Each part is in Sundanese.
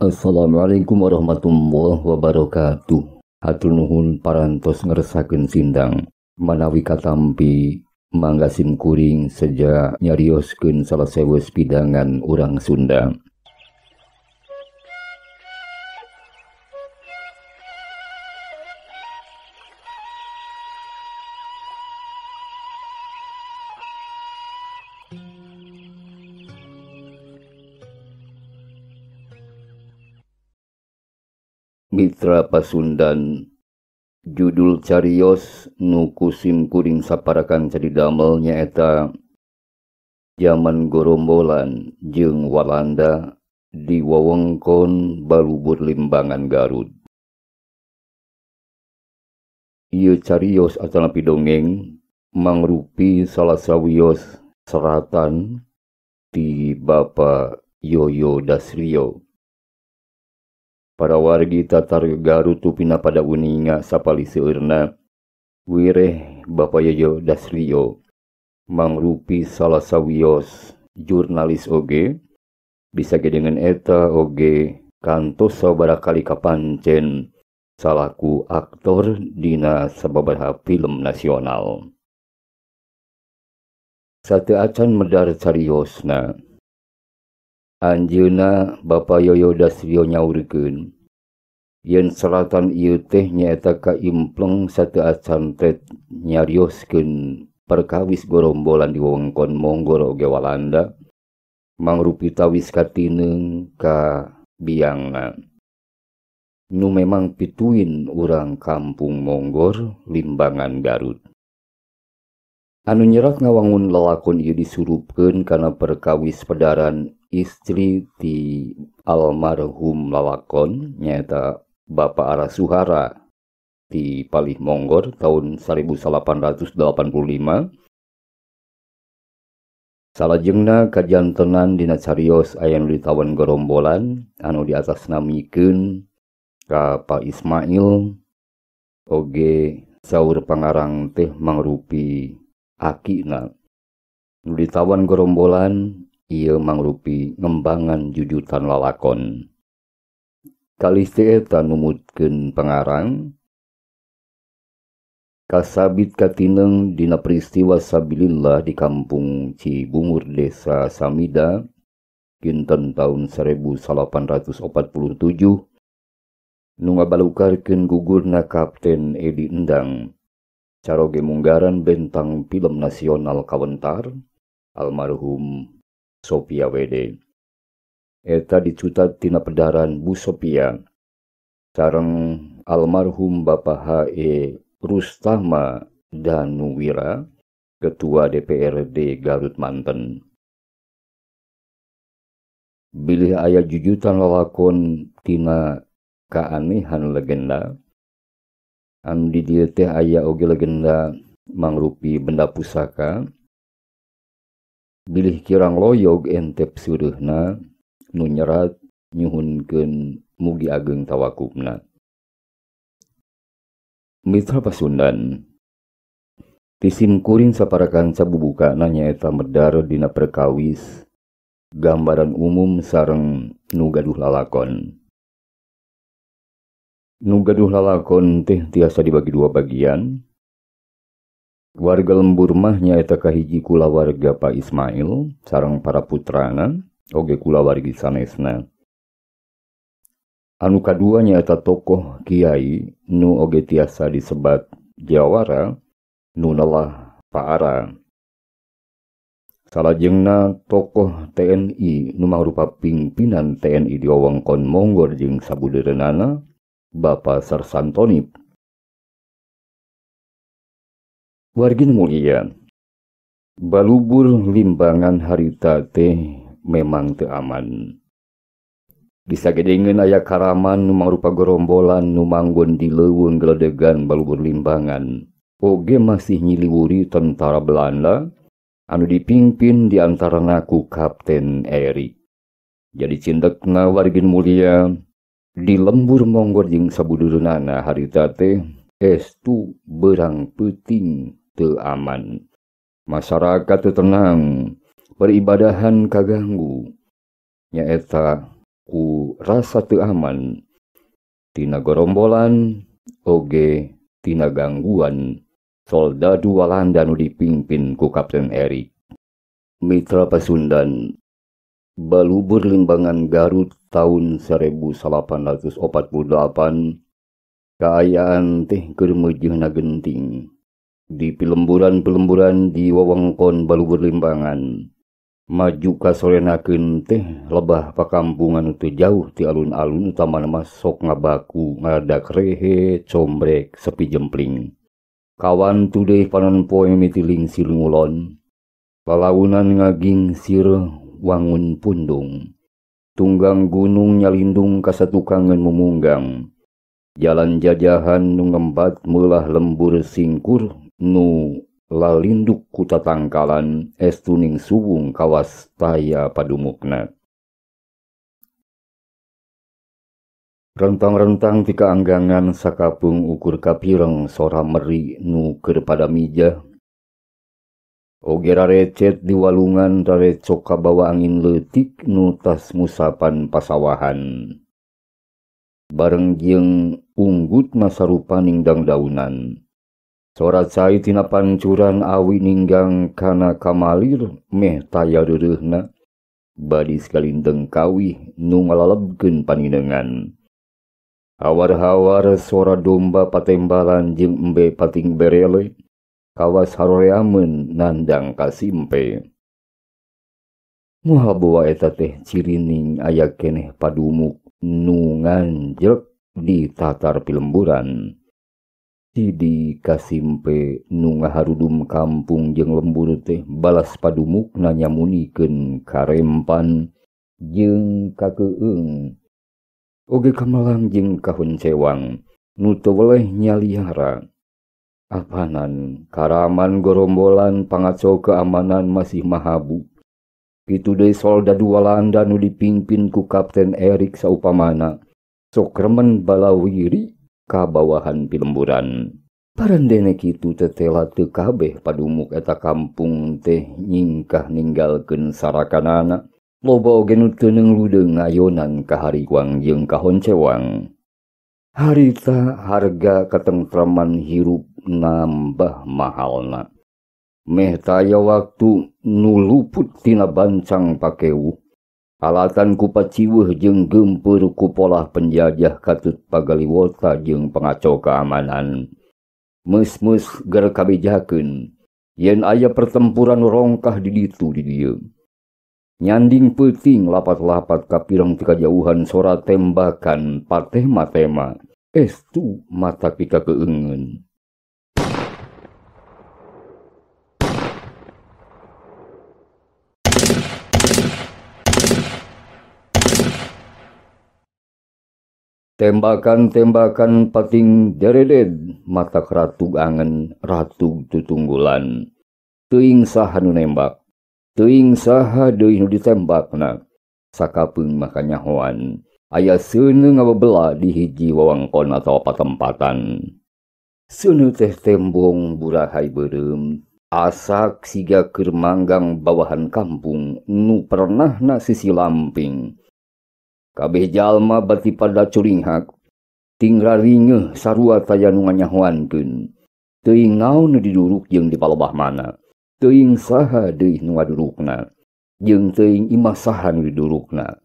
Assalamualaikum warahmatullahi wabarakatuh. Hatur nuhun parantos ngeresakeun sindang. Manawi katampi mangga sim kuring seja nyarioskeun salah sewes pidangan urang Sunda. Mitra Pasundan, judul carios nu ku sim kuring saparakan cadi damel nyaeta Jaman Gorombolan jeung Walanda di wewengkon Balubur Limbangan Garut. Ieu carios atanapi dongeng mangrupi salah sawios seratan ti Bapa Yoyo Dasrio. Para wargi Tatar Garut tupina pada uninga sapali seueurna wireh Bapa Yoyo Dasrio mangrupi salah sawios jurnalis oge bisa gedengan eta oge kantos sababaraha kali kapancen salaku aktor dina sababaraha film nasional. Sateu acan medar cariosna, anjeunna Bapa Yoyo Dasrio nyaurkeun yen seratan ieu teh nyaeta kaimpleng sateu acan teh nyarioskeun perkawis gorombolan di wewengkon Monggor oge Walanda mangrupi tawis katineung ka biangna nu memang pituin urang kampung Monggor Limbangan Garut. Anu nyerat ngawangun lalakon ieu disurupkeun kana perkawis pedaran istri ti almarhum lalakon nyaeta Bapak Ara Suhara di Palih Monggor tahun 1885. Salajengna kajantenan dina carios aya nu ditawan gerombolan anu diatasnamikeun ka Pak Ismail oge saur pangarang teh mangrupi akina. Nu ditawan gerombolan ieu mangrupi ngembangan jujutan lalakon. Kalis teh eta numutkeun pangarang kasabit katineng dina peristiwa sabilillah di kampung Cibungur Desa Samida kinten taun 1847 nu ngabalukarkeun gugurna Kapten Edi Endang caroge munggaran bentang film nasional kawentar almarhum Sophia WD. Eta dicutat tina pedaran Bu Sophia sareng almarhum Bapak H.E. Rustama Danuwira, Ketua DPRD Garut Manten. Bilih aya jujutan lalakon tina keanehan legenda, anu di dieu teh aya oge legenda mangrupi benda pusaka. Bilih kirang loyog entep seureurna nu nyerat nyuhunkeun mugi ageng tawakubna. Mitra Pasundan, ti sim kuring saparakan sabubukana nyaeta medar dina perkawis gambaran umum sareng nu gaduh lalakon. Nu gaduh lalakon teh tiasa dibagi dua bagian. Warga lembur mah nyaeta kahiji kulawarga Pak Ismail sareng para putrana oge kulawargi sanesna. Anu kadua nyaeta tokoh kiai nu oge tiasa disebat jawara nu nelah Pak Ara. Salajengna tokoh TNI nu mangrupa pimpinan TNI di wewengkon Monggor jeung sabudeureunana Bapak Sersan Tonip. Wargi nu mulia, Balubur Limbangan harita teh memang teu aman. Disagedengeun aya karaman nu mangrupa gerombolan nu manggon di leuweung geledegan Balubur Limbangan. Oge masih nyiliwuri tentara Belanda anu dipimpin di antarana ku Kapten Erik. Jadi cindekna wargi nu mulia, di lembur Monggor jeung sabudeureunana harita teh estu berang peuting teu aman. Masyarakat teu tenang, peribadahan kaganggu. Nyaeta ku rasa teu aman tina gorombolan oge tina gangguan soldadu Walanda nu dipimpin ku Kapten Erik. Mitra Pasundan, Balubur Limbangan Garut tahun 1848 kaayaan teh keur meujeuhna genting. Di pilemburan-pilemburan di wewengkon Balubur Limbangan maju kasorenakeun teh lebah pakampungan teu jauh ti alun-alun utamana mah sok ngabaku ngaradak rehe combrek sepi jempling. Kawan tudeh panon poe mimiti lingsir ngulon, lalaunan ngagingsir wangun pundung, tunggang gunung nyalindung kasatukangeun mumunggang, jalan jajahan nu ngembat meulah lembur singkur nu lalinduk ku tatangkalan estuning suwung kawas taya padumukna. Rentang-rentang ti kaanggangan sakapeung ukur kapireng sora meri nu keur pada mijah. Oge rarecet di walungan rarecok kabawa angin leutik nu tas musapan pasawahan. Bareng jeung unggut masarupaning dangdaunan. Sora cai tina pancuran awi ninggang kana kamalir meh taya reureuhna. Badis kalindeng kawih nu ngalalebkeun paninengan. Hawar-hawar sora domba patembalan jeung embe pating berele kawas haroreameun nandang kasimpe. Moal boa eta teh cirining aya keneh padumuk nu nganjrek di tatar pilemburan. Sidi kasimpe nu ngaharudum kampung jeung lembur teh balas padumukna nyamunikeun karempan jeung kakeung. Oge kamalang jeung kahoncewang nu teu weleh nyaliara. Apanan karaman gorombolan pangacau keamanan masih mahabu. Kitu deui soldadu Walanda nu dipimpin ku Kapten Erik saupamana sok remen balawiri ka bawahan pilemburan. Parandene kitu tetela teu kabeh padumuk eta kampung teh nyingkah ninggalkeun sarakanana. Loba oge nu teu neungludeung ngayonan ka hariwang jeung ka honcewang. Harita harga katengtraman hirup nambah mahalna. Meh taya waktu nu luput tina bancang pakewuh. Alatan ku paciweuh jeung geumpeur ku polah penjajah katut pagaliwota jeung pangacau keamanan. Meus-meus ger kabejakeun yen aya pertempuran rongkah di ditu di dieu. Nyanding peuting lapat-lapat kapireng ti kajauhan sora tembakan patema-tema. Estu mata pika keungeun. Tembakan-tembakan pating dereded mata ratug angen ratug tutunggulan. Teuing saha nu nembak, teuing saha deui nu ditembakna. Sakapeung mah kanyahoan aya seuneu ngabebela di hiji wewengkon atawa patempatan. Seuneu teh tembong burahai beureum, asak siga keur manggang bawahan kampung nu pernahna sisi lamping. Kabeh jalma bati pada curinghak, tingraringeuh sarua taya nu nganyahoankeun. Teuing naon nu diduruk jeung di palebah mana, teuing saha deui nu ngadurukna, jeung teuing imah saha nu didurukna.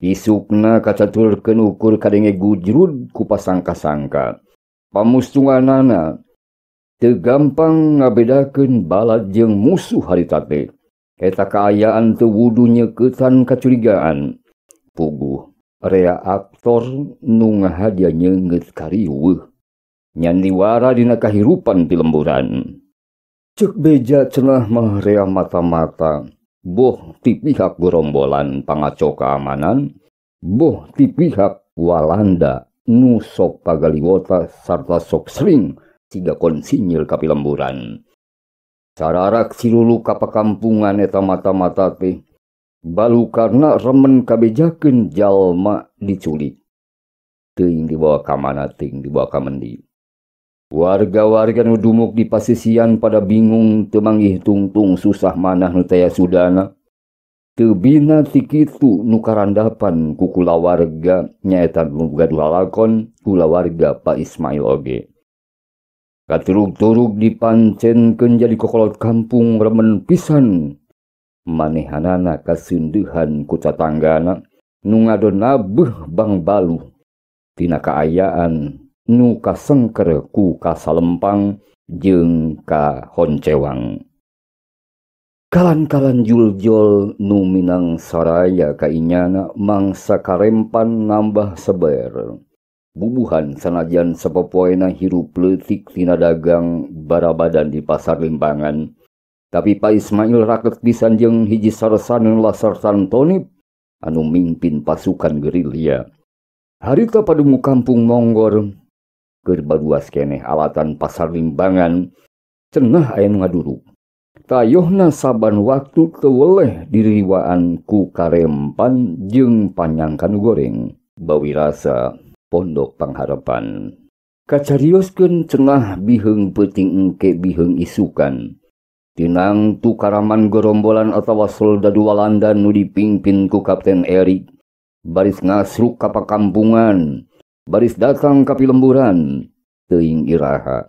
Isukna kacaturkeun ukur kadenge gujrud ku pasangka-sangka. Pamustunganana teu gampang ngabedakeun balad jeung musuh harita teh. Eta kaayaan teu wudu nyeuketan kacurigaan. Puguh rea aktor nu ngahaja nyeungeut kariweuh nyandiwara dina kahirupan pilemburan. Ceuk beja cenah mah rea mata-mata, boh ti pihak gorombolan pangaco keamanan, boh ti pihak Walanda nu sok pagaliwota sarta sok sering siga konsinyil ka pilemburan. Sararak silulu ka pakampungan eta mata-mata teh balukarna remen kabejakeun jalma diculik. Teuing dibawa ka mana, teuing dibawa ka mendi. Warga-warga nu dumuk di pasisian pada bingung teu manggih tungtung susah manah nu taya sudana. Teu bina ti kitu nu karandapan ku kulawarga nyaeta nu gaduh lalakon kulawarga Pak Ismail oge. Katurug-turug dipancenkeun jadi kokolot kampung remen pisan. Manehanana kaseundeuhan ku tatanggana nu ngadon nabeuh bangbaluh tina kaayaan nu kasengker ku kasalempang jeung ka honcewang. Kalan-kalan juljol nu minang saraya kainyana mangsa karempan nambah seber. Bubuhan sanajan sapopoena hirup leutik tina dagang barabadan di pasar Limbangan. Tapi Pak Ismail raket pisan jeung hiji sarsan Sersan Tonip anu mimpin pasukan gerilya. Harita padumu kampung Monggor keur baduas keneh alatan pasar Limbangan cenah aya nu ngaduruk. Tayohna saban waktu teu weleh diriwaan ku karempan jeung panyangkan goreng bawi rasa Pondok Pangharapan. Kacarioskeun cenah biheung peuting engke biheung isukan. Tinang tukaraman gerombolan atawa soldadu Walanda nu dipimpin ku Kapten Erik baris ngasruk ka pakampungan, baris datang ka pilemburan teuing iraha.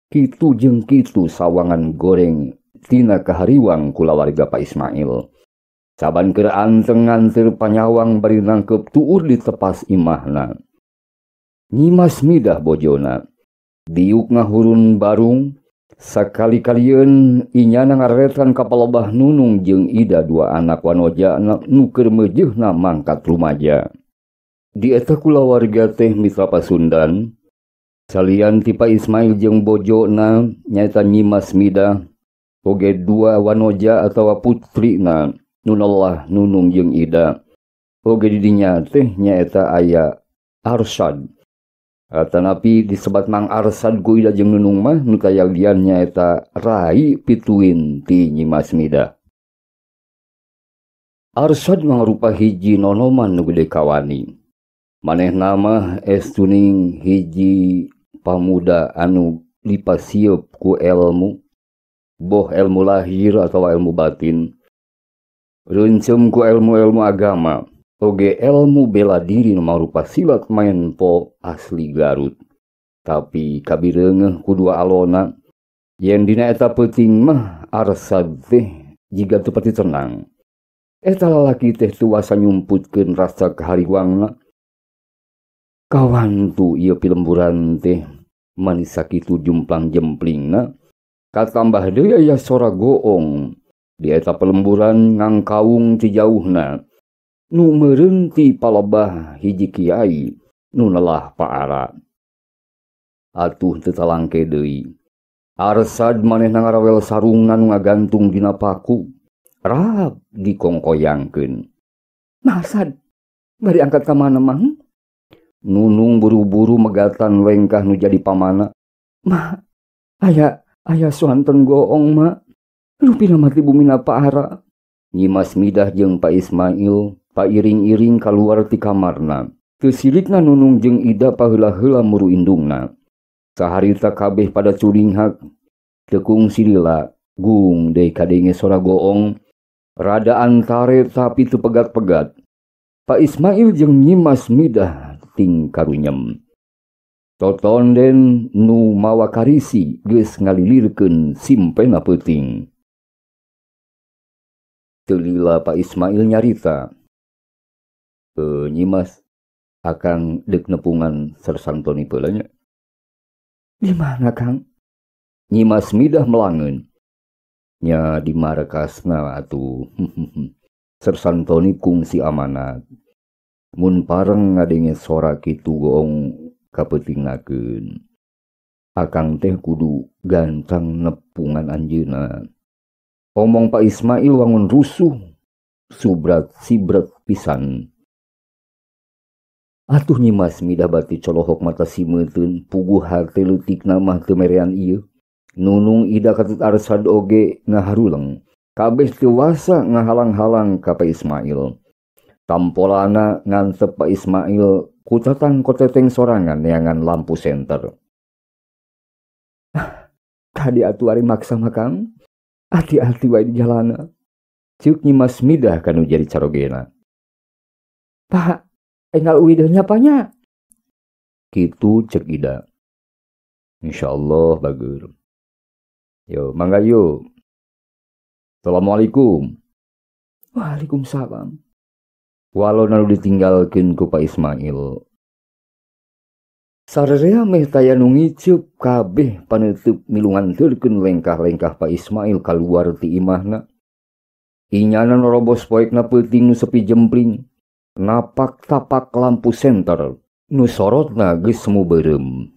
Kitu jeung kitu sawangan goreng tina kahariwang kulawarga Pak Ismail. Saban keur anteng nganteur panyawang bari nangkep tuur di tepas imahna. Nyimas Midah bojona diuk ngahurun barung sakali-kalieun inyana ngaretan ka palebah Nunung jeung Ida dua anak wanoja nu keur meujeuhna mangkat rumaja. Di eta kulawarga teh mitra Pasundan salian ti Pak Ismail jeung bojona nyaeta Nyimas Midah oge dua wanoja atawa putrina nu nelah Nunung jeung Ida. Oge di dinya teh nyaeta aya Arsyad. Tanapi disebat Mang Arsad ku Ida jeung Nunung mah nu kayagian nyaeta rai pituin ti Nyimas Midah. Arsyad mangrupa hiji nonoman nu gede kawani. Manehna mah estuning hiji pamuda anu lipasieup ku elmu, boh elmu lahir atawa elmu batin. Reuncem ku elmu-elmu agama. Oge elmu bela diri nu mangrupa silat maen po asli Garut. Tapi kabireungeuh ku dua alona, yen dina eta peuting mah Arsad teh jiga teu pati tenang. Eta lalaki teh tuasa nyumputkeun rasa kahariwangna. Kawantu ieu pilemburan teh manis sakitu jumplang jemplingna, katambah deui aya sora goong di eta pelemburan ngangkaung ti jauhna. Nu meurenti palebah hiji kiai nu nelah paara. Atuh teu talangke deui. Arsad manehna ngarawel sarungna nu ngagantung dina paku, rap dikongkoyangkeun. Marsad, bari angkat ka mana mang? Nunung buru-buru megatan lengkah nu jadi pamana. Ma, aya suanten goong ma. Rupina mati bumina paara. Nyimas Midah jeung Pak Ismail pairing-iring kaluar ti kamarna. Teu silikna Nunung jeung Ida paheula-heula muru indungna. Saharita kabeh pada curinghak. Teu kungsi lila gung deui kadenge sora goong. Rada antare tapi teu pegat-pegat. Pak Ismail jeung Nyimas Midah ting karunyem. Totonden nu mawa karisi geus ngalilirkeun simpena peuting. Teu lila Pak Ismail nyarita. Nyimas akang dek nepungan Sersan Tony peula nya. Di mana Kang? Nyimas Midah melangeun. Nya di markasna atuh. Sersan Tony kungsi amanat. Mun pareng ngadenge sora kitu goong kapeutingnakeun. Akang teh kudu gantang nepungan anjeunna. Omong Pak Ismail wangun rusuh, subrat sibret pisan. Atuh Nyimas Midah bati colohok mata simeuteun, puguh hate leutikna mah teu merean ieu. Nunung Ida katut Arsad oge ngaharuleng. Kabeh teu wasa ngahalang-halang ka Pak Ismail. Tampolana ngantep Pak Ismail kutatang koteteng sorangan neangan lampu senter. Tadi atuh ari maksa mah Kang. Hati-hati wae di jalana. Ceuk Nyi Mas Midah kanu jadi carogena. Pak, enggal uwi deui nya nya. Kitu cek Ida. Insyaallah bager. Yo, mangga yo. Assalamualaikum. Waalaikumsalam. Walau nu ditinggalkeun ku Pak Ismail. Sararea meh taya nu ngiceup kabeh paneuteub milu nganteurkeun lengkah-lengkah Pak Ismail kaluar ti imahna. Inyana norobos poekna peuting nu sepi jempling, napak tapak lampu senter nu sorotna geus semu beureum.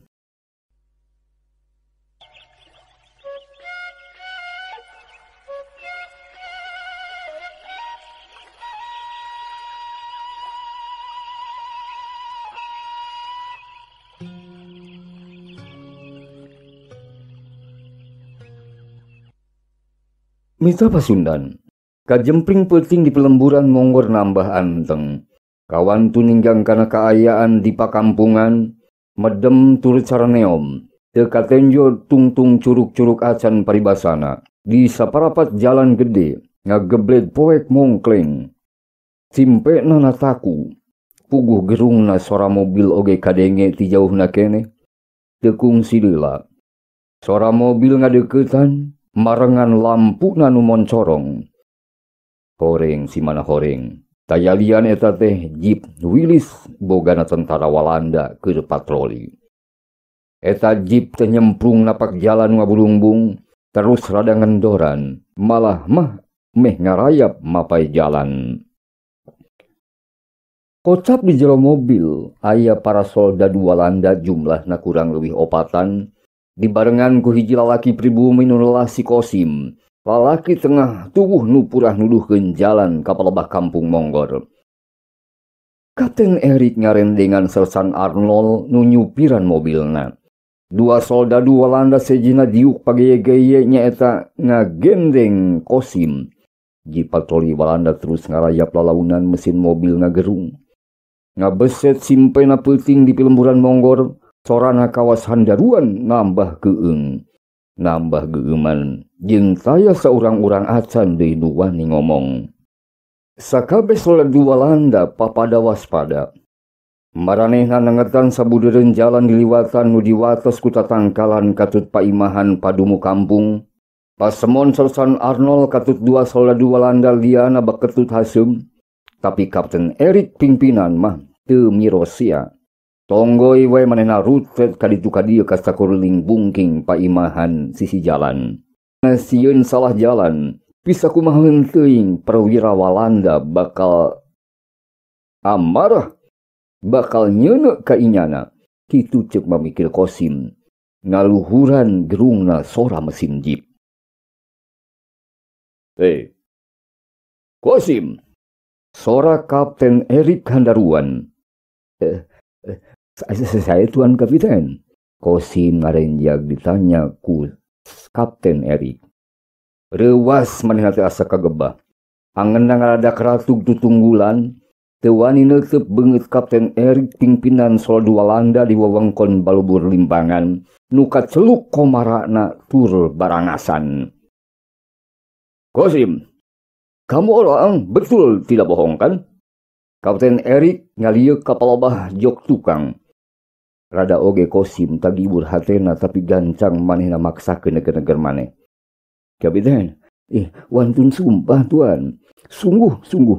Mitra Pasundan, kajempring peuting di pelemburan Monggor nambah anteng. Kawantu ninggang kana kaayaan di pakampungan, medem tur caraneom, teu katenjo tungtung curug-curug acan paribasana. Di saparapat jalan gede, ngagebled poek mongkleng. Simpena nataku, puguh gerungna sora mobil oge kadenge ti jauhna keneh. Teu kungsi lila. Sora mobil ngadeuketan, marengan lampu nu moncorong. Horeng si mana horeng. Tayalian eta teh jeep Willys bogana tentara Walanda keur patroli. Eta jeep teh nyemplung napak jalan ngabulungbung, terus rada ngendoran, malah mah meh ngarayap mapai jalan. Kocap di jero mobil, aya para soldadu Walanda jumlahna kurang leuwih opatan. Dibarengan ku hiji lalaki pribumi nu si Kosim. Lalaki tengah tubuh nu purah nuduhkeun jalan ka palebah kampung Monggor. Kapten Erik ngarendengan Sersan Arnold nu nyupiran mobilna. Dua soldadu Walanda sejina diuk pageye-geye nyaeta ngagendeng Kosim. Ji patroli Walanda terus ngarayap lalaunan mesin mobil ngagerung. Ngabeset simpena peuting di pilemburan Monggor. Sorana kawas handaruan nambah keung, nambah geueuman, jeung taya saurang-urang acan deui nu wani ngomong. Sakabeh soldadu Walanda papada waspada. Maranehna nengetan sabudeureun jalan diliwatan nu diwates ku tatangkalan katut paimahan padumu kampung. Pasemon Sersan Arnold katut dua soldadu Walanda liana baketut haseum, tapi Kapten Erik pimpinan mah teu mirosia. Tonggoi wae manehna rutet kaditu kadieu ka sakuruling bungking paimahan sisi jalan. Sieun salah jalan, bisa kumaha teuing perwira Walanda bakal amarah, bakal nyeuneu ka inyana. Kitu ceuk mamikir Kosim, ngaluhuran gerungna sora mesin jeep. Hei, Kosim, sora Kapten Erik handaruan. Saya Tuan Kapiten. Kosim ngarenjag ditanya ku Kapten Erik. Reuwas manehna teh asa kagebah. Angeunna ngaradak ratug tutunggulan, teu wani neuteub beungeut Kapten Erik pimpinan soldadu Walanda di wewengkon Balubur Limbangan nu kaceluk komarana tur barangasan. Kosim, kamu orang betul tidak bohong kan? Kapten Erik ngalieuk ka palebah jok tukang. Rada oge Kosim tagibur hatena tapi gancang manehna maksakeun neger-neger maneh. Kapiten, wantun sumpah tuan. Sungguh, sungguh.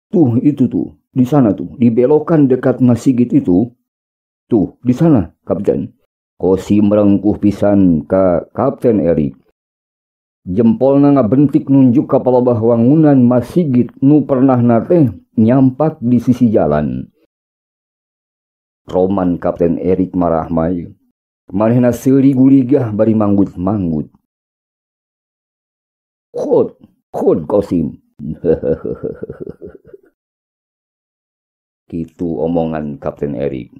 Tuh itu tuh, di sana tuh, di belokan dekat masjid itu. Tuh, di sana, Kapten. Kosim merengkuh pisan ka Kapten Erik. Jempolna ngabentik nunjuk ka palebah wangunan masjid nu pernahna teh nyampak di sisi jalan. Roman Kapten Erik marah may. Manehna seuri guligah bari manggut-manggut. Khod, khod Kosim. Kitu omongan Kapten Erik.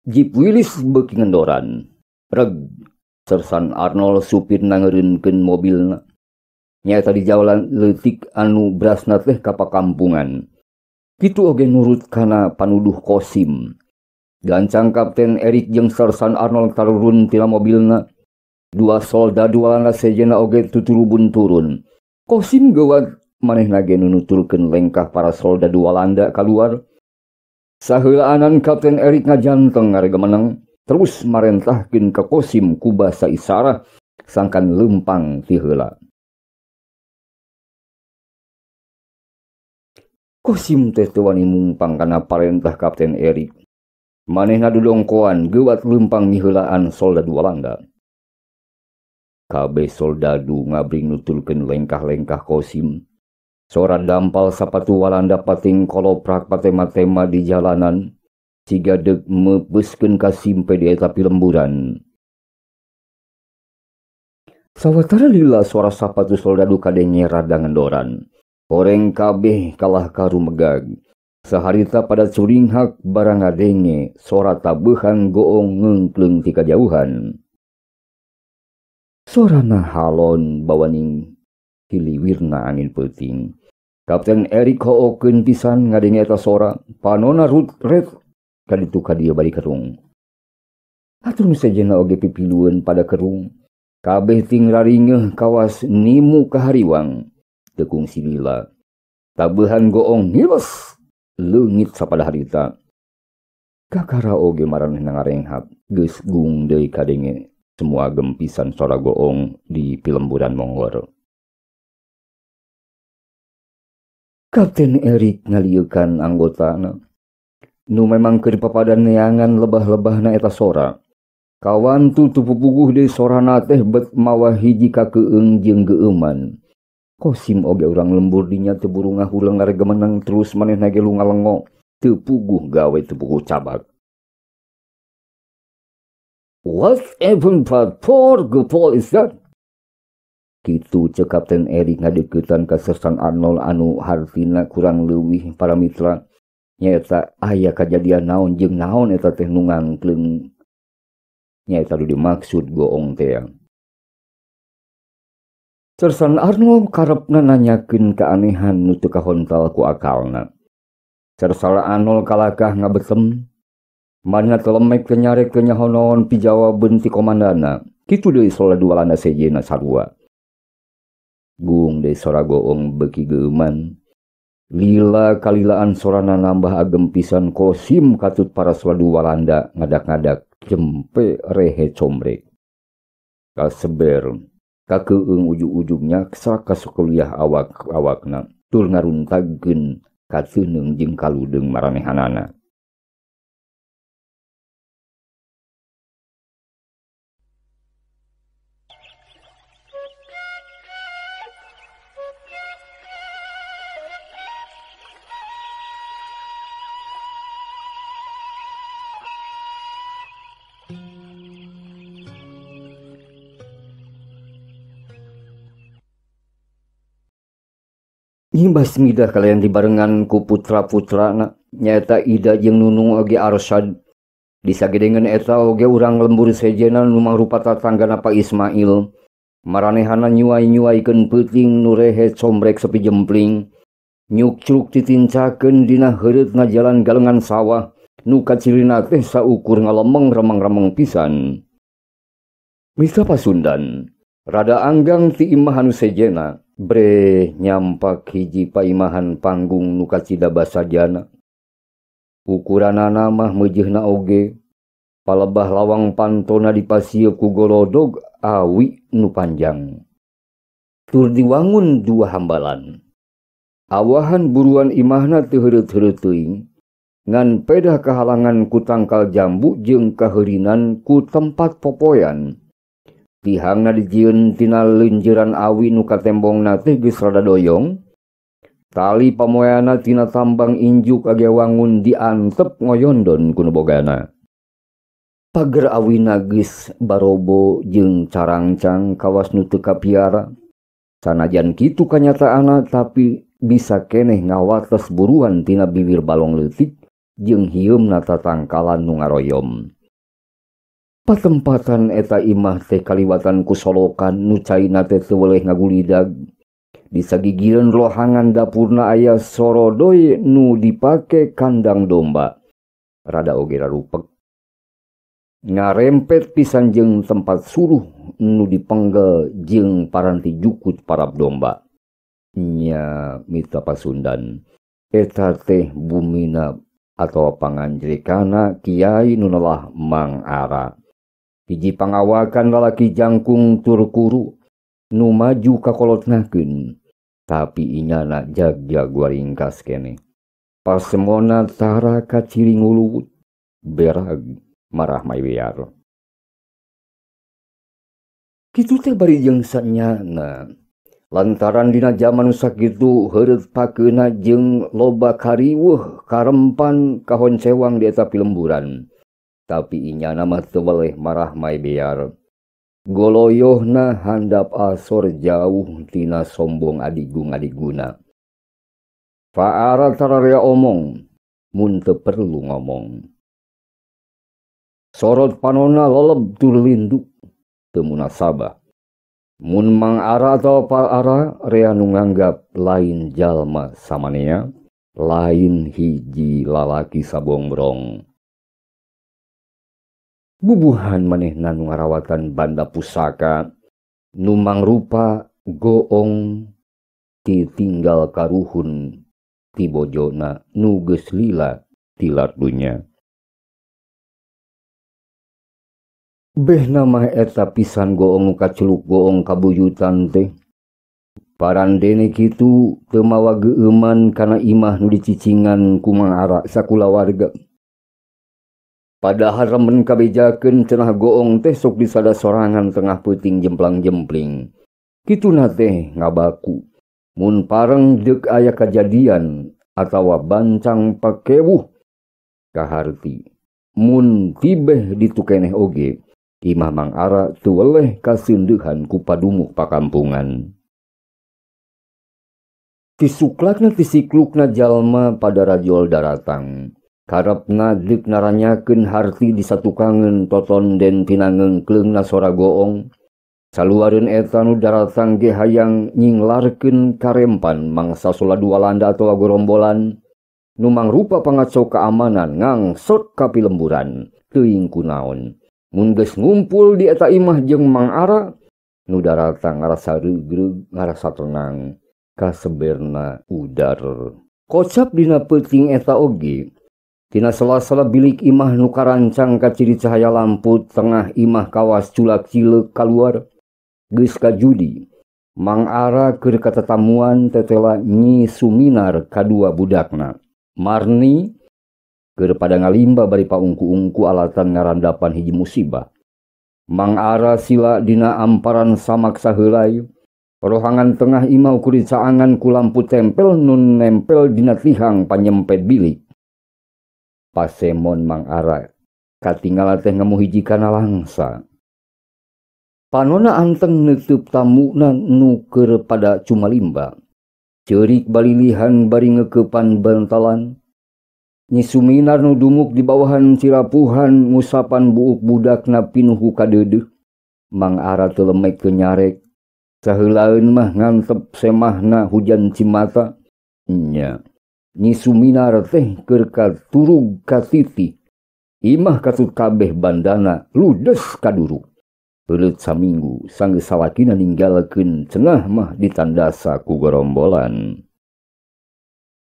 Jeep Willys beuki ngendoran. Reg, Sersan Arnold supir nangeureunkeun mobilna. Nyaeta di jalan leutik anu brasna teh ka pakampungan. Kitu oge nurut kana panuduh Kosim. Gancang Kapten Erik jeung Sersan Arnold tarurun tina mobilna. Dua soldadu Walanda sejenna oge tuturubun turun. Kosim geuwat manehna ge nuturkeun lengkah para soldadu Walanda kaluar. Saheulaanan Kapten Erik ngajanteng ngaregemeneng terus marentahkeun ka Kosim ku basa isarah sangkan lempang ti heula. Kosim teh teu wani mungpang kana parentah Kapten Erik. Manehna dudongkoan geuwat lempang miheulaan soldadu Walanda. Kabeh soldadu ngabring nuturkeun lengkah-lengkah Kosim. Sora dampal sapatu Walanda pating koloprak patema-tema di jalanan, siga deuk meupbeuskeun ka simpe di eta pilemburan. Sawatara lila suara sapatu soldadu kadenge rada ngendoran. Horeng kabeh kalah karumegag. Saharita pada curinghak barang ngadenge sora tabehan goong ngeungkleung ti kajauhan. Sorana halon bawaning hiliwirna angin peuting. Kapten Erik hookeun pisan ngadenge eta sora, panona rut-ret kaditu ka dieu bari kerung. Atur nu sejenna oge pipilueun pada kerung. Kabeh ting raringeuh kawas nimu kahariwang. Teu kungsi lila. Tabehan goong ngiles leungit sapada harita. Kakara oge maranehna ngarenghap, geus gung deui kadenge semua gempisan sora goong di pilemburan Monggor. Kapten Erik ngalieukan anggotana nu memang keur papadan neangan lebah-lebahna eta sora. Kawantu teu pupuguh deui sorana teh bet mawa hiji kakeung jeung geueuman. Kosim oge urang lembur dinya teu buru ngahuleng ngaregemeneng terus manehna ge lungalengo teu puguh gawe teu puguh cabak. What even but for gepol is that? Kitu cek Kapten Erik ngadeuketan ka Sersan Arnold anu hartina kurang leuwih para mitra nyaeta aya kajadian naon jeung naon eta teh nu ngangkleung nyaeta nu dimaksud goong teh. Sersan Arnold karepna nanyakeun keanehan nu teu kahontal ku akalna. Sersan Arnold kalakah ngabetem mana telemek teu nyarek teu nyaho naon pijawabeun ti komandana. Kitu deui soldadu Walanda sejenna sarua. Gung deui sora goong beuki geueuman. Lila kalilaan sorana nambah agem pisan Kosim katut para soldadu Walanda ngadak-ngadak jempe rehe combrek. Kaseber kakeung ujug-ujugnya ka sakuliah awak-awakna tur ngaruntagkeun kateuneng jeung kaludeung maranehanana. Nyimbas midah kalian dibarengan ku putra-putrana nyaeta Ida jeung Nunung oge Arsyad. Disagedengeun eta oge urang lembur sejenna nu mangrupa tatanggana Pak Ismail. Maranehana nyuai-nyuaikeun peuting nu rehe combrek sepi jempling. Nyukcruk titincakeun dina heureutna jalan galengan sawah nu kacirina teh saukur ngalemeng remeng-remeng pisan. Mitra Pasundan rada anggang ti imah anu sejenna. Bre nyampak hiji paimahan panggung nu kacida basajana. Ukuranana mah meujeuhna oge. Palebah lawang pantona dipasieup ku golodog awi nu panjang. Tur diwangun dua hambalan. Awahan buruan imahna teu heureut-heureut teuing, ngan pedah kahalangan ku tangkal jambu jeung kaheurinan ku tempat popoyan. Tihangna dijieun tina leunjeuran awi nu katembongna teh geus rada doyong. Tali pamoyana tina tambang injuk age wangun diantep ngoyondon ku nu bogana. Pager awina geus barobo jeung carangcang kawas nu teu kapiara. Sanajan kitu kanyataanna tapi bisa keneh ngawates buruan tina bibir balong leutik jeung hieumna tatangkalan nu ngaroyom. Patempatan eta imah teh kaliwatan ku solokan nu caina teh teu weleh ngagulidag. Disagigireun rohangan dapurna aya sorodoy nu dipake kandang domba. Rada oge rarupek. Ngarempet pisan jeung tempat suruh nu dipenggel jeung paranti jukut parab domba. Nya Mitra Pasundan eta teh bumina atawa panganjrekana kiai nu nelah Mang Ara. Hiji pangawakan lalaki jangkung tur kuru nu maju kakolotnakeun tapi inyana jagjag waringkas keneh. Pasemona tara kaciri nguluwut berag marah maywear. Kitu teh bari jeung sanyana. Lantaran dina jaman sakitu heureut pakeuna jeung loba kariweuh karempan kahoncewang di eta pilemburan. Tapi inyana mah teu weleh marah maybear. Goloyohna handap asor jauh tina sombong adigung-adiguna. Faara tararea omong, mun teu perlu ngomong. Sorot panona leleb tur linduk, teu munasabah. Mun Mang Ara atau Pak Ara rea nu nganggap lain jalma samanea, lain hiji lalaki sabongbrong. Bubuhan manehna nu ngarawatan banda pusaka, nu mangrupa goong ti tinggal karuhun ti bojona nu geus lila tilar dunya. Behna mah eta pisan goong nu kaceluk goong kabuyutan teh. Parandene kitu teu mawa geueuman kana imah nu dicicingan ku Mang Ara sakulawarga. Padahal remen kabejakeun cenah goong teh sok disada sorangan tengah peuting jemplang-jempling. Kituna teh ngabaku. Mun pareng deuk aya kajadian atawa bancang pakewuh kaharti. Mun tibeh ditu keneh oge, imah Mang Ara teu weleh kaseundeuhan ku padumuh pakampungan. Tisuklakna tisiklukna jalma pada rajol daratang. Karepna deuk naranyakeun harti disatukangeun totonden tina ngeungkleungna sora goong. Saluareun eta nu daratang ge hayang nyinglarkeun karempan mangsa soladu Walanda atawa gorombolan nu mangrupa pangacau keamanan ngangsot ka pilemburan teuing kunaon. Mun geus ngumpul di eta imah jeung Mang Ara nu daratang ngarasa reugreug ngarasa tenang kaseberna udar. Kocap dina peuting eta oge tina sela-sela bilik imah nu karancang kaciri cahaya lampu tengah imah kawas culak cileuk kaluar geus kajudi. Mang Ara keur katatamuan tetela Nyi Suminar kadua budakna. Marni keur pada ngalimba bari paungku-ungku alatan ngarandapan hiji musibah. Mang Ara sila dina amparan samak saheulai. Rohangan tengah imah ukur dicaangan ku lampu tempel nun nempel dina tihang panyempet bilik. Pasemon Mang Ara katinggalan teh ngemu hiji kana langsa. Panona anteng neuteub tamuna nu keur pada cumalimba. Ceurik balilihan bari ngeukepan bantalan. Nyi Suminar nu dumuk di bawahan cirapuhan ngusapan buuk budakna pinuh ku kadeudeuh. Mang Ara teu lemek teu nyarek. Saheulaeun mah ngantep semahna hujan cimata. Nya. Nyi Suminar teh keur katurug katitih. Imah katut kabeh bandana ludes kaduruk. Heuleut saminggu sanggeus salakina ninggalkeun cenah mah ditandasa ku gorombolan.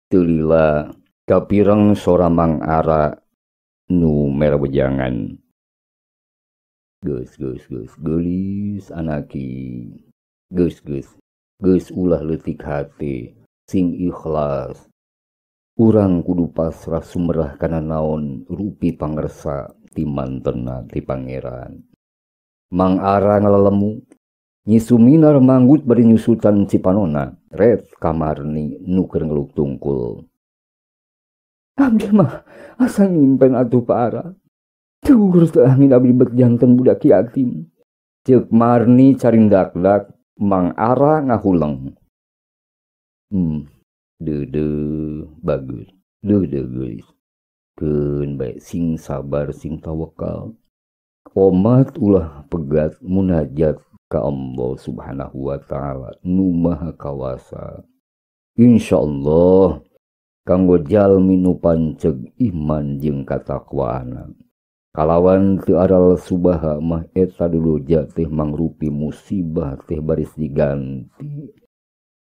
Teu lila kapireng sora Mang Ara nu merewejangan. Geus geus geus geulis anaki. Geus geus geus ulah leutik hate sing ikhlas. Urang kudu pasrah sumerah kana naon rupi pangersa ti mantena ti pangeran. Mang Ara ngalelemu, Nyi Suminar manggut bari nyusutan cipanona, ret kamarni nu keur ngeluk tungkul. Abdi mah asa ngimpen atuh Pak Ara. Tuh teu angin abdi bet janten budak yatim. Ceuk Marni caringdak-dak, Mang Ara ngahuleng. Deudeuh bagus, deudeuh geulis. Keun bae sing sabar sing tawakal. Omat ulah pegat munajat ka Allah Subhanahu wa taala nu maha kawasa. Insyaallah kanggo jalmi nu panceg iman jeung katakwaana. Kalawan teu aral subaha mah eta duluja teh mangrupi musibah teh baris diganti.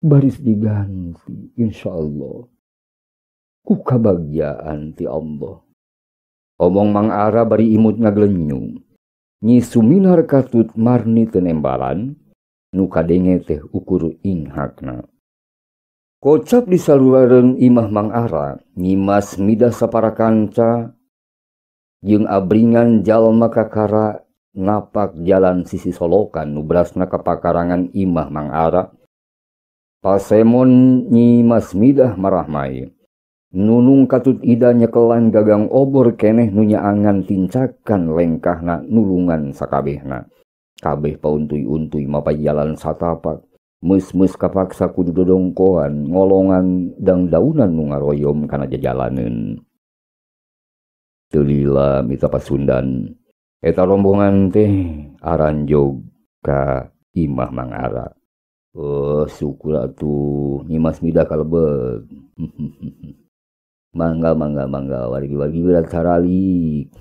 Baris diganti insyaallah ku kabagjaan ti Allah. Omong Mang Ara bari imut ngaglenyung. Nyi Suminar katut Marni teu nembalan nu kadenge teh ukur inghakna. Kocap di saluareun imah Mang Ara, Nyimas Midah sapara kanca jeung abringan jalma kakara napak jalan sisi solokan nu berasna ka pakarangan imah Mang Ara. Pasemon Nyimas Midah marahmai. Nunung katut ida nyekelan gagang obor keneh nu nyaangan tincakan lengkahna nulungan sakabehna. Kabeh pauntuy-untuy mapay jalan satapak. Meus-meus kapaksa kudu dodongkoan ngolongan dangdaunan nu ngaroyom kana jajalaneun. Teu lila mita Pasundan. Eta rombongan teh aranjog ka imah Mang Ara. Oh, syukur atuh Nyimas Midah kalebet. Mangga mangga mangga wargi-wargi berat saralik.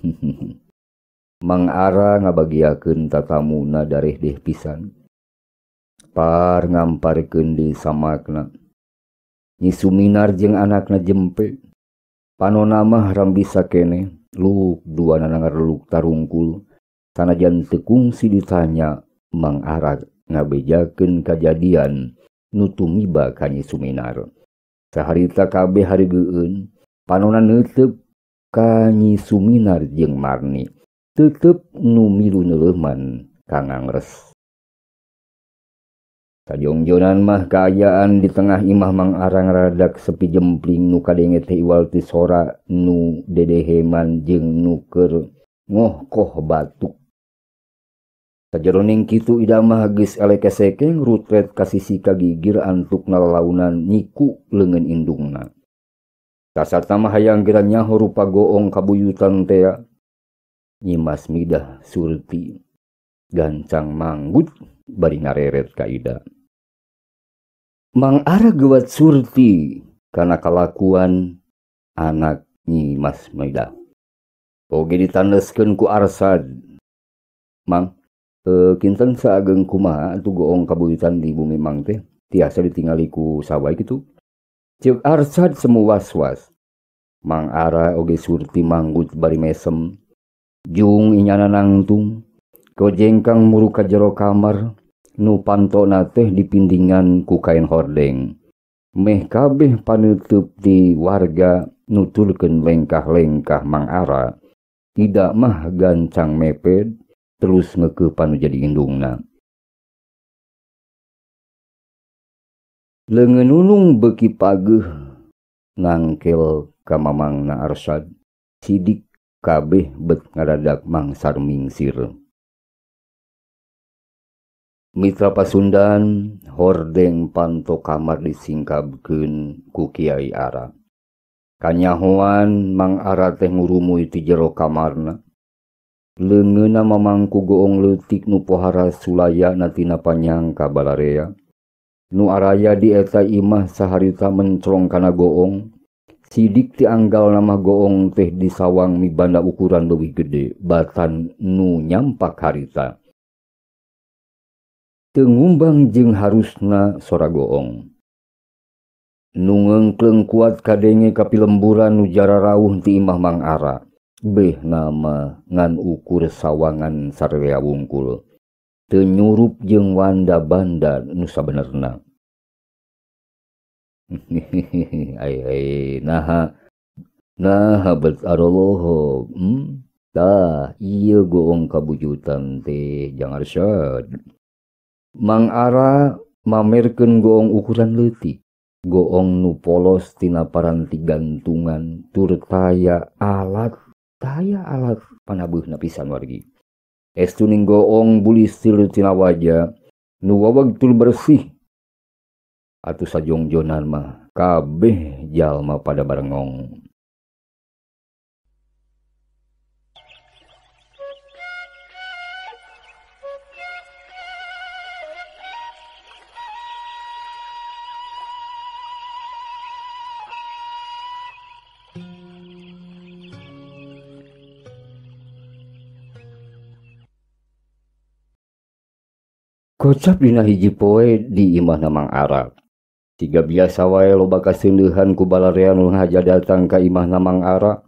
Mang Ara ngabagiakeun tatamuna dareh deh pisan. Par ngamparkeun deui samakna. Nyi Suminar jeung anakna jempe. Panona mah rambisa keneh, luk duanana ngareluk tarungkul. Sanajan teu kungsi ditanya, Mang Ara ngabejakeun kajadian nu tumiba ka Nyi Suminar. Saharita kabeh harigeueun, panona neuteup ka Nyi Suminar jeung Marni. Tetep nu milu neuleuman ka ngangres. Sajongjonan mah kaayaan di tengah imah Mang Ara ngaradak sepi jempling nu kadenge teh iwal ti sora nu dedeheman jeung nu keur ngohkoh batuk. Sajeroning kitu ida mah geus elek-esekeng rutret ka sisi kagigir antukna lalaunan nyiku leungeun indungna. Kasarta mah hayang geura nyaho rupa goong kabuyutan tea. Nyimas Midah surti gancang manggut bari ngareret ka ida. Mang Ara gewat surti kana kalakuan anak Nyimas Midah. Oge ditandeskeun ku Arsad. Mang, kinten saageng kumaha atuh goong kabuyutan di bumi Mang teh tiasa ditingali ku sawai kitu. Ceuk Arsad semu was-was. Mang Ara oge surti manggut bari mesem. Jung inyana nangtung kojengkang muru ka jero kamar nu pantona teh dipindingan ku kain hordeng. Meh kabeh paneuteub ti warga nuturkeun lengkah-lengkah Mang Ara. Tidak mah gancang meped terus ngekeuh panu jadi indungna. Leungeun nunung beuki pageuh nangkel ka mamangna Arsad. Sidik kabeh bet ngadadak mangsar mingsir. Mitra Pasundan hordeng panto kamar disingkabkeun ku Kiai Ara. Kanyahoan Mang Ara teh ngurumuy ti jero kamarna. Leungeunna mamangku goong leutik nu pohara sulayana tina panyangka balarea. Nu araya di eta imah saharita mencrong kana goong. Sidik ti anggal nama goong teh disawang mibanda ukuran leuwih gede batan nu nyampak harita. Teu ngumbang jeung harusna sora goong. Nu ngeungkleung kuat kadenge kapilemburan nu jararauh ti imah Mang Ara. Beh nama ngan ukur sawangan sararea wungkul. Teu nyurup jeung wanda banda nu sabenerna. Ai ai naha naha bet aroloho. Tah ieu goong kabujutan teh jang Arsyad. Mang Ara mamerkeun goong ukuran leutik. Goong nu polos tina paranti gantungan tur taya alat panabuhna pisan wargi. Estuning goong bulistir tina waja nu waweg tur bersih. Atuh sajongjonan mah kabeh jalma pada barengong. Kocap dina hiji poe di imahna Mang Ara. Siga biasa wae loba kaseundeuhan ku balarea nu haja datang ka imahna Mang Ara.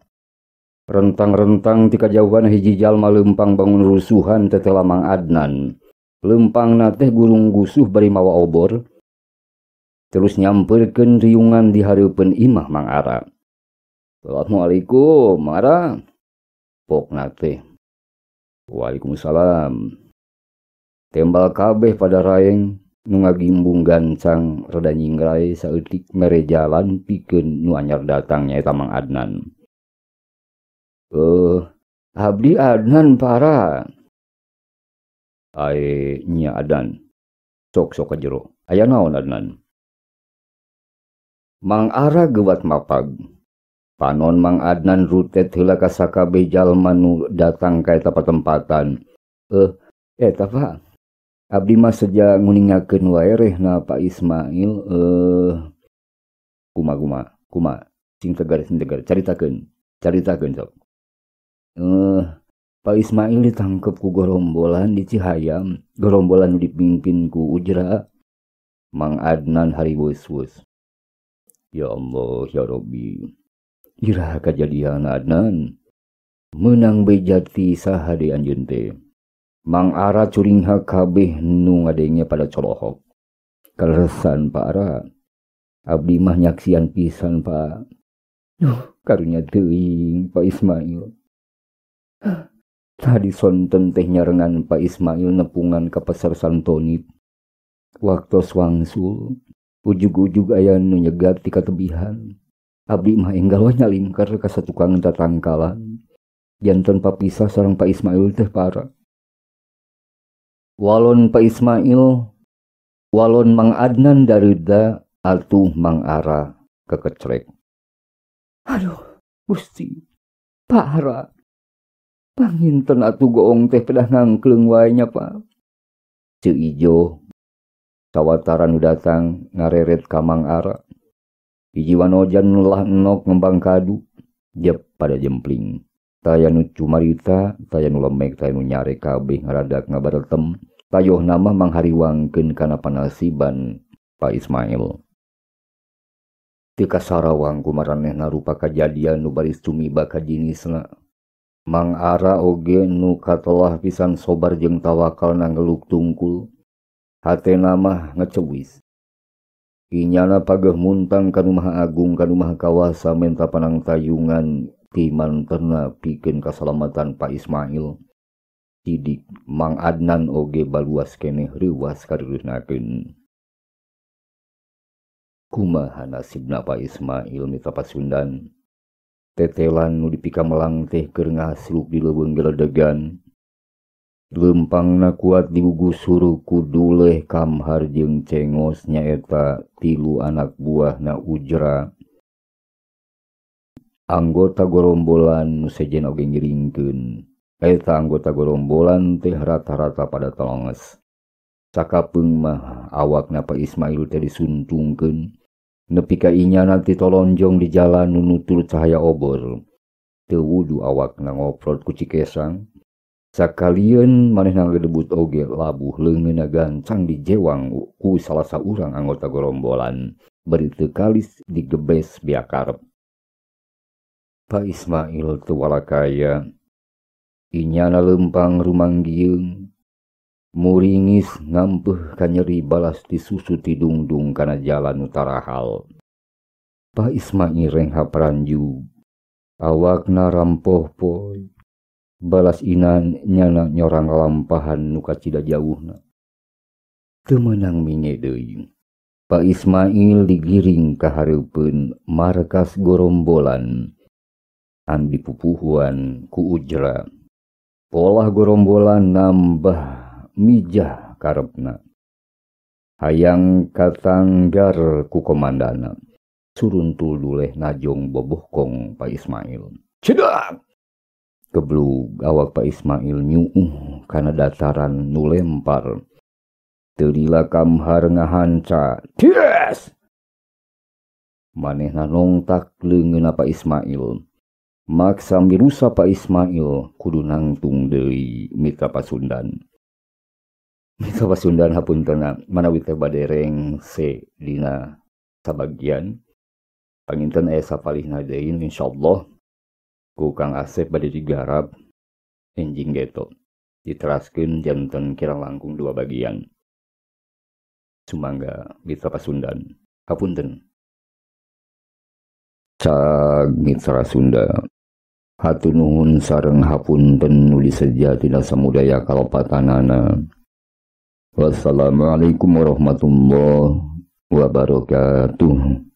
Rentang-rentang ti kajauhan hiji jalma leumpang bangun rusuhan tetela Mang Adnan. Leumpangna teh gurung gusuh bari mawa obor. Terus nyamperkeun riungan di hareupeun imah Mang Ara. Assalamualaikum, Mang Ara. Pokna teh. Waalaikumsalam. Tembal kabeh pada raeng nu ngagimbung gancang rada nyingrai saeutik mere jalan pikeun nu anyar datang nyaeta Mang Adnan. Abdi Adnan para. Ae nya Adnan. Sok-sok ka jero. Aya naon Adnan? Mang Ara gewat mapag. Panon Mang Adnan rutet heula ka sakabeh jalma nu datang ka eta patempatan. Eta Pak. Abdi mah seja nguningakeun wae rehna Pak Ismail. Kuma kuma sing tegar caritakeun sok. Pak Ismail ditangkep ku gorombolan di Cihayam, gorombolan nu dipimpin ku Ujra. Mang Adnan hariweus-weus. Ya Allah, ya Rabbi. Iraha kajadian Adnan. Meunang bejati saha deui anjeun teh. Mang Ara curingha kabeh nu ngadenge pada colohok. Kaleresan Pak Ara. Abdi mah nyaksian pisan Pak. Duh, karunya teuing Pak Ismail. Tadi sonten teh nyarengan Pak Ismail nepungan ka pasar Santonip. Waktos wangsul, ujug-ujug aya nu nyegat ti katebihan. Abdi mah enggal we nyalingkar ka satukang tatangkalan. Janten papisah sareng Pak Ismail teh para. Walon Pak Ismail, walon Mang Adnan dareuda atuh Mang Ara kekecrek. Aduh, Gusti, Pak Ara. Panginten atuh goong teh pedah ngangkleung wae nya Pak. Ceu Ijo sawatara nu datang ngareret ka Mang Ara. Hiji wanojan nu lah enok ngembang kadu, jep pada jempling. Taya nu cumarita, taya nu lemek, taya nu nyare kabeh ngaradak ngabaretem. Tayoh nama manghariwangkeun kana panasiban Pak Ismail. Teu kasarawang kumaranehna rupa kajadian nu baris tumiba ka jinisna. Mang Ara oge nu katelah pisan sobar jeung tawakalna ngeluk tungkul. Hatena mah ngecewis. Inyana pageuh muntang ka nu Maha Agung ka nu Maha Kawasa menta panangtayungan ti manterna pikeun kasalamatan Pak Ismail. Sidik Mang Adnan oge baluas keneh reuwas kareureunahkeun. Kumaha nasibna Pak Ismail mitra Pasundan? Tetelan nu dipikamelang teh keur ngasruk di leuweung geledegan. Leumpangna kuat digugusur ku Duleh Kamhar jeung Cengos nyaeta tilu anak buahna Ujra. Anggota gorombolan nu sejen oge ngiringkeun. Eta anggota gorombolan teh rata-rata pada telonges. Sakapeung mah awakna Pak Ismail teh disuntungkeun. Nepi ka inyana titolonjong di jalan nu nutur cahaya obor. Teu wudu awakna ngoprot ku cikesang. Sakalieun manehna ngedebut oge labuh leungeunna gancang dijewang ku salah saurang anggota gorombolan. Bari teu kalis digebes biakarep. Pak Ismail teu walakaya. Inyana leumpang rumanggieung. Muringis ngampeuh kanyeri balas disusu tidungdung kana jalan nu tarahal. Pak Ismail rengha paranjug. Awakna rampoh poy. Balas inan nyana nyorang lampahan nu kacida jauhna. Teu meunang minge deui. Pak Ismail digiring ka hareupeun markas gorombolan anu dipupuhuan ku Ujra. Polah gorombolan nambah mijah karepna. Hayang katanggar ku komandana. Suruntul Duleh najong bobohkong Pak Ismail. Cedak! Keblug awak Pak Ismail nyuuh kana dataran nu lempar. Teu lila Kamhar ngahanca. Ties! Manehna nongtak leungeunna Pak Ismail. Maksa mirusa Pak Ismail kudu nangtung deui mitra Pasundan. Mitra Pasundan hapuntenna manawi teh bade rengse dina sabagian. Panginten aya sapalihna deui insyaallah ku Kang Asep bade digarap enjing geto. Diteraskeun janten kirang langkung 2 bagian. Sumangga Mitra Pasundan. Hapunten. Cag Mitra Sunda. Hatur nuhun sareng hapunten nu diseja tina samudaya kalepatanana. Wassalamualaikum warahmatullahi wabarakatuh.